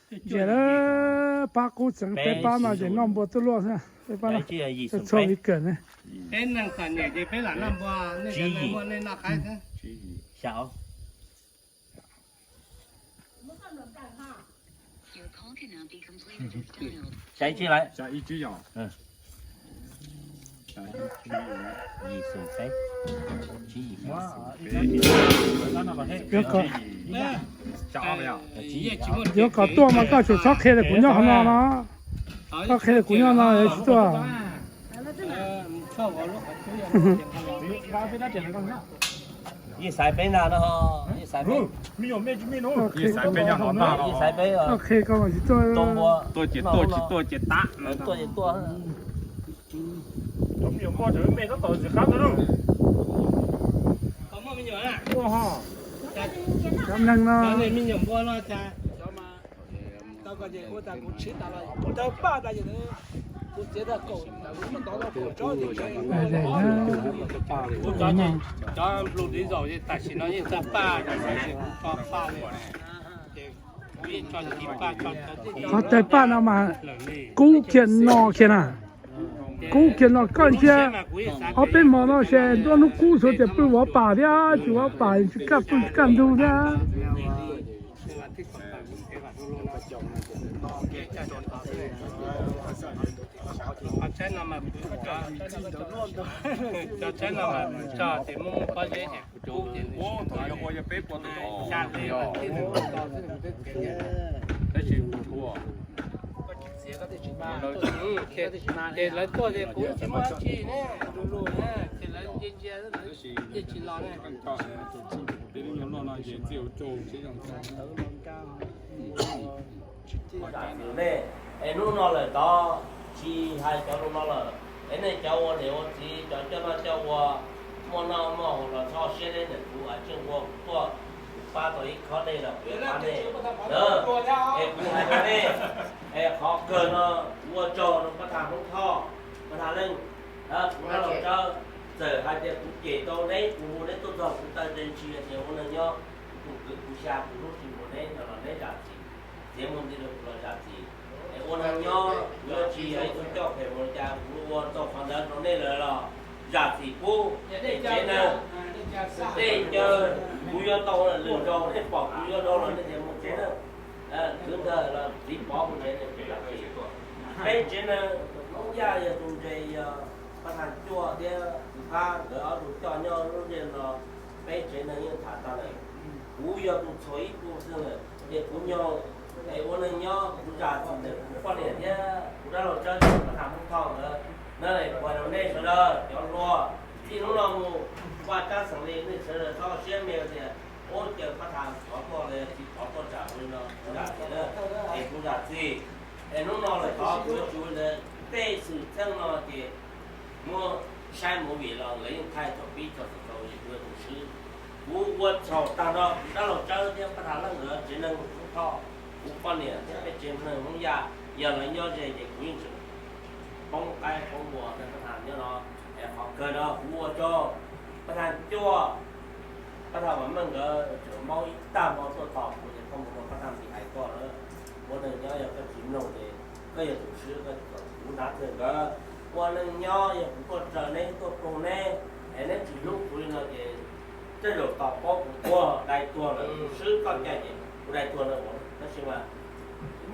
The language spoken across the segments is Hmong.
Ces lawv pab qub txeev peb pab no ces noj npua tuaj luaj xwb, peb pab no txhua li kawm ne. Yuav kom tuaj mas koj tsum txhob qhia tias kuv nyob qhov no no. Koj qhia tias kuv nyob no yuav tsis tuaj. Yeej xaiv peb ntag no, yeej xaiv peb, yeej xaiv peb nyob no ntag no. Koj qhia koj mas tsis tuaj. Tuaj ces tuaj, tsis tuaj ces tas. Tuaj ces tuaj. Cov me nyuam npua tseem me tab tom ntxim qab ntag lauj. Cov neeg no. Cov nplua div zaum tam sim no yeej txawj paj, tso paj li. Qhov tawg paj no mas kub kiag no kiag na. Kub kiag no koj ntsia ob peb hmo no ces nruab hnub kub xwb ces pw vov pam thiab tsis vov pam tsis kaj pw tsis kaj ntug thiab. Tab sis ces lawv tuaj ces kuv tsis muaj dab tsi ne, ces lawv ntsia ntsia yeej tsis los ne. Nej, es hnub no lawm tod tsis hais cov lus no lawm, es nej cov ua niam ua txiv cov coj noj coj ua, muaj noj muaj haus los txhob siab nej ntawm kuv, a tseej ua kuv tuaj, kuv pab tau ib khob dej los kuv yuav pab nej. Es kuv hais rau nej, es qhov kawg no kuv ua tsaug rau pab thas Hmoob Thoj, pab thas Leej, kuv rab laug Tsawb, txawm hais tias kuv cem tau neb, kuv hu neb tuaj txog kuv taw tes ntsis tias ua neeg nyob, kuv tus kwv kuv xya kuv hlub tsis npaum neb no los neb zam txim, txiav mus nti rau kuv los zam txim. Es ua neeg nyob kuv yuav tsis yog ib tug coj phem mus li cas, kuv ua tau qhov ntawd rau nej lawm los zam txim pub. Tsev neeg, tej caw kuv yuav tau lwm zaus nej pom kuv yuav tau los nej tias mus tsev neeg, kwv ntawd los txiv pov mus tsev neeg, peb tsev neeg Hmoob Yaj yog tus ntse yog pab thas Cuaj thiab kwv Phab nkawd ob tug coj nyob lub ntiaj no, peb tsev neeg yeej tham tag lawm. Kuv yog tus txhuam ib tug xwb lawm, ces kuv nyob, es ua neeg nyob kuv zam txim ntawm kuv poj niam thiab kuv dab laug Tsawb thiab pab thas Hmoob Thoj nkawd. Na, kuv hais rau nej sawv daws cov hluas, txij hnub no mus vaj tsab xeem li nej sawv daws txhob siab me tias ua cas pab thas pov tuaj los yog txiv pov tuaj tsam kuv li no, kuv zam txim na, es kuv zam txim. Es hnub no lawm tod kuv yuav tsuv ntawd, tej xwm txheej no ces muab saib movie los lawv yeej thaij thaum pib txog thaum xaus, kuv tus swb. Kuv ua txhaum tag nrho kuv dab laug Tsawb thiab pab thas Leej nkawd tsev neeg Hmoob Thoj, kuv poj niam thiab peb tsev neeg Hmoob Yaj, yog lawv nyob ze ces kuv yeej tseem poob qaib poob npua rau pab thas nyob no. Es qhov kawg no kuv ua tsaug pab thas Cuaj, pab thas Vam Meej nkawd tseem maub ib tag hmo tuaj tos kuv ces koj mus rau pab thas Npis hais koj lawm. Ua neeg nyob yog koj tsis mloog ces koj yog tus swb, koj tsis txhob txwm lub nab thwg nkawd. Ua neeg nyob yog kuv tuaj raws neb tuaj ploog neb, es neb tsis hlub kuv li no ces tej zaum tos paub kuv tuag dai tuag lawm kuv swb koj cai ces kuv dai tuag na. Tab sis mas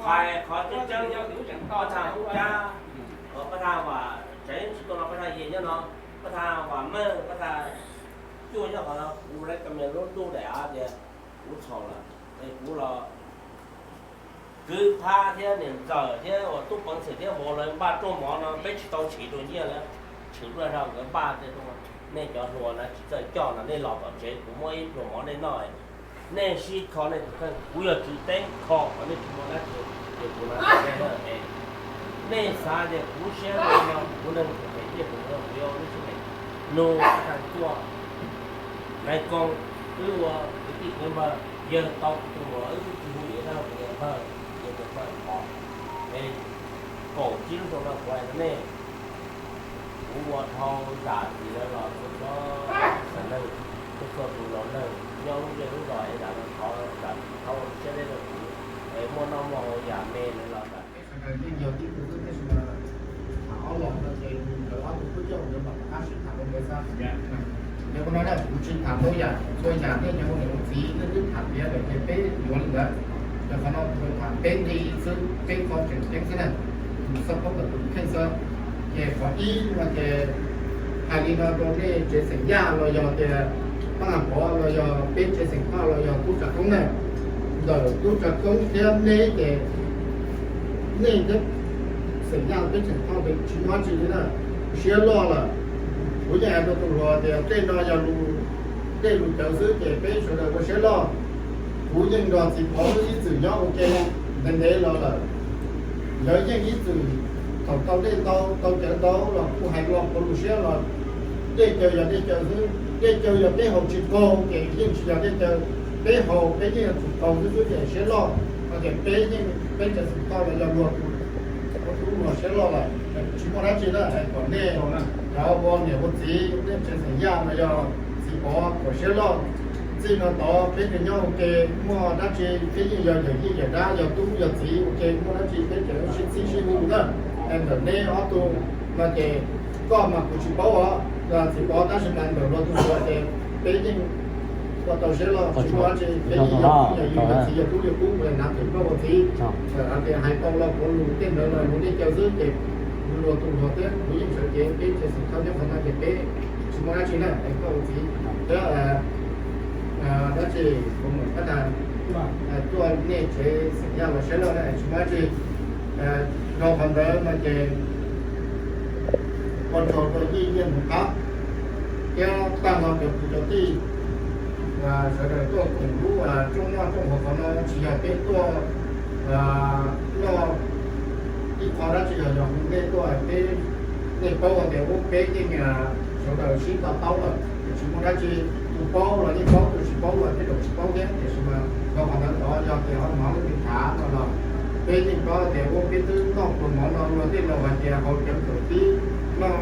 hais qhov tseeb tseeb, pab thas Hmoob Cab, pab thas Vam Tsev tsis tuaj no, pab thas Yes nyob no, pab thas Vam Meej, pab thas Cuaj nyob qhov no, kuv lawv ka me lub ntuj daim av tias kuv txhaum lawm, es kuv los kwv Phab thiab niam ntxawm thiab uas tub peev xwm thiab vauv lawv npaj rooj mov no peb tsis tau siv dua nyiaj lawm, tshwm ruaj zog nkawd npaj tej rooj. Nej cov hluas na tsis txawj coj no nej los tom tsev kuv muab ib pluag mov nej noj, nej sib kho nej tus kheej, kuv yog tswv teb kho nej tsis muaj dab tsi, ces kuv na nej xav tias kuv siab no kuv neeg tus phem tiaj tus no kuv yuav ua lub siab phem. Nug pab thas Cuaj, Nais Koo, wb ua kwv tij kwv npawg, yawg tau kuv tus muam wb tsis hu yawg dab laug tias yawg npawg, yawg tias npawg Thov. Es kaum tsib lub xyoo no kuv hais rau nej, kuv ua dhau zam txim lawv los txhua txhua xeem neeg, txhua txhua tus los neeg nyob lub zej lub zos es zam lawv thov zam Yog me ntawd los peb sawv daws yeej yog tib tug xwb, tab sis mas tham ob los no ces nkawd ob tug tub coj nkawd mam rov qab sib tham rau nkawd xwb. Yog ua no na, kuv tsis tham ntau yam, txhua yam nej cov ua niam ua txiv nej twb tham tiav lawm ces peb yuav li ntawd. Yog qhov no kuv tham peb nqi xwb, peb qho tseem ceeb xwb na, kuv txhob paub kom tus kheej xwb. Ces qhov ib no ces hais li no rau nej tsev xeem Yaj los yog tias Paj Pov los yog peb tsev xeem Thoj los yog tub Tsav Koob na, ntawm tub Tsav Koob thiab neb ces nej thiab xeem Yaj peb tseem Thoj ces tsis muaj dab tsi li na, siab loj lawm. Kuv yeej hais rau tus hluas tias tej no yog lus dej lus cawv xwb ces peb sawv daws ua siab loj. Kuv yeej nrog txiv Pov ib txwm nyob ua ke ntev ntev los lawm. Lawv yeej ib txwm thaum tau dej ntau tau cawv ntau los kuj hais lo qhuav lus siab los dej cawv yog dej cawv xwb, dej cawv yog peb haus tsis qaug ces yeej tsis yog dej cawv, peb haus peb yeej yuav tsum qaug xwb xwb ces siab loj no ces peb yeej peb tsev xeem Thoj los yog luag tus tub los siab loj lawm, tsis muaj dab tsi na, kom nej cov ua niam ua txiv nej tsev xeem Yaj los yog txiv Pov kom siab loj. Txij no tod peb tseem nyob ua ke, muaj dab tsi peb yeej yog yawm yij yawm dab, yog tub yog txiv ua ke, muaj dab tsi peb tseem sib txib sib hu na. Ntawm neb ob tug no ces koj mas kuv tsis paub os, txiv Pov, tab sis mas ntawm luag tus ua ces peb yeej ua tau siab loj tsis muaj dab tsi, peb yeej yog yawm yij yawm txiv, yog tub yog qub, ua hnav twm nroj ua txiv. Hais tias hais tau lo qhuav lus tej ntawd los lus dej cawv xwb ces luag tus luag thiab kuv yeej sawv cev peb tsev xeem Thoj thiab qhov no ces peb tsis muaj dab tsi na, es koj ua txiv thiab dab tsi kuv mam pab tag tuaj nej tsev xeem Yaj los siab loj na, tsis muaj dab tsi. Dhau qhov ntawd no ces ua tsaug rau yij Nyiaj Mus Qab thiab tag nrho cov kwv cov tij sawv daws tuaj koom lub rooj noj rooj haus qhov no, tsis yog peb tuaj noj ib qho dab tsi los yog hu nej tuaj, peb, nej paub hais tias ub peb yeej sawv daws sib to taub lawm, tsis muaj dab tsi, tus paub los yeej paub, tus tsis paub los tej zaum tsis paub thiab, tiam sis mas dhau qhov ntawd tod yog tias ho hnov leej twg tham no los peb yeej paub tias ua peb twb noj pluas mov no luag tej laus hais tias haus cawv khaum tib, noj,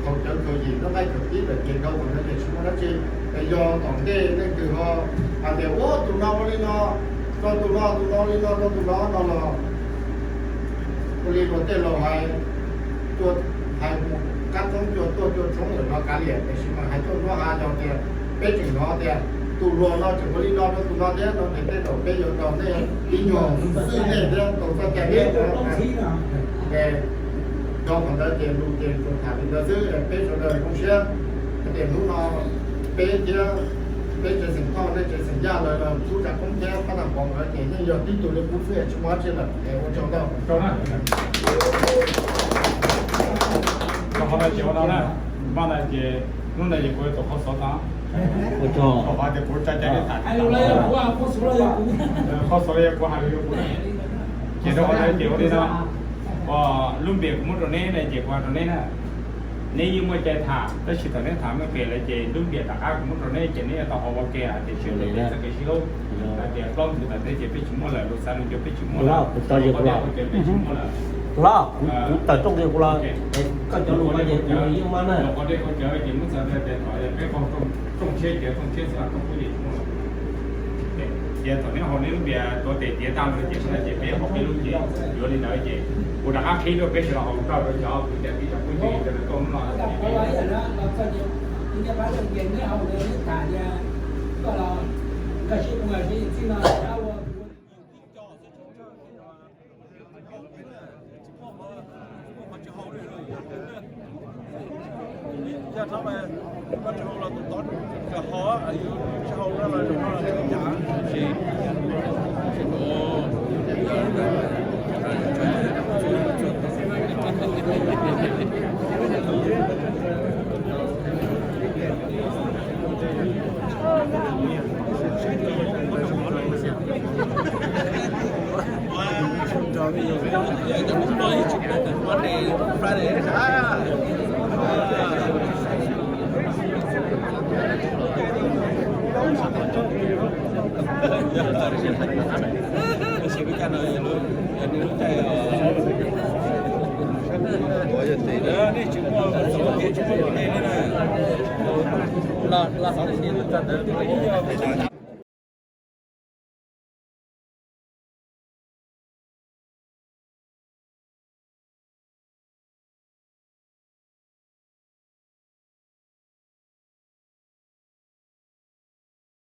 haus cawv khaum yim noj nqaij khaum tib lawm ces dhau qhov ntawd ces tsis muaj dab tsi. Es yog tom ntej leej twg ho hais tias ua tus no ua li no rau tus no, tus no li no rau tus no no los ua li luag tej laus hais, hais mus kab txoob cua tuaj cua tshoob lawm no kav liam, tiam sis mas hais tuaj nruab hav yog tias peb tseem hnov tias tus hluas no tseem ua li no rau tus no thiab no ces tej zaum peb yuav nrog nej ib nyuag xwb nej thiab tau txoj cai thiab. Dhau qhov ntawd ces lus ces tsuas tham li ntawd xwb, peb sawv daws zoo siab hais tias hnub no peb thiab peb tsev xeem Thoj, nej tsev xeem Yaj lawm, tub Tsav Koob thiab Pab Tag Pov nkawd ces yeej yog tib tug li qub xwb, tsis muaj dab tsi lawm. Ua tsaug ntau. Rau qhov no ces ua no na, maj no ces hnub no ces kuv tus qhov xov tod, ua tsaug qhov tias kuv tsa cai tham, qhov xov yog kuv hais li kuv, ces rau qhov no ces ua li no, lub npias kuv muab rau neb na ces kuv hais rau neb na, neb yeej muaj cai tham, tab sis thaum neb tham muaj pem lawm ces lub npias tom qab kuv muab rau neb ces neb yuav tau hais ua ke hais tias sib hlub, txoj kev sib hlub, hais tias plaub ntxwv tom ntej ces peb tsis muaj lawm, lus xav lus ncauj peb tsis muaj lawm, qhov tias ua ke peb tsis muaj lawm. Los kuv tawm rooj kiag kuv los, koj cov lus no ces kuv yeej maj na. Qhov dej qhov cawv ces muab txog tias thaum peb qaug rooj tshiab ces rooj tshiab xwb, rooj kub ces tsis muaj lawm. Ces thaum neb haus neb lub npias tuav tes tiav tag lawm ces sawv daws ces peb haus peb lub ces yuav li ntawd ces kuv rov qab qhib rau peb sawv daws haus rau cov kwv cov tij cov phooj ywg sawv daws tuaj hnub no. Los los xov ntawd sis txog ntawd tus los yog.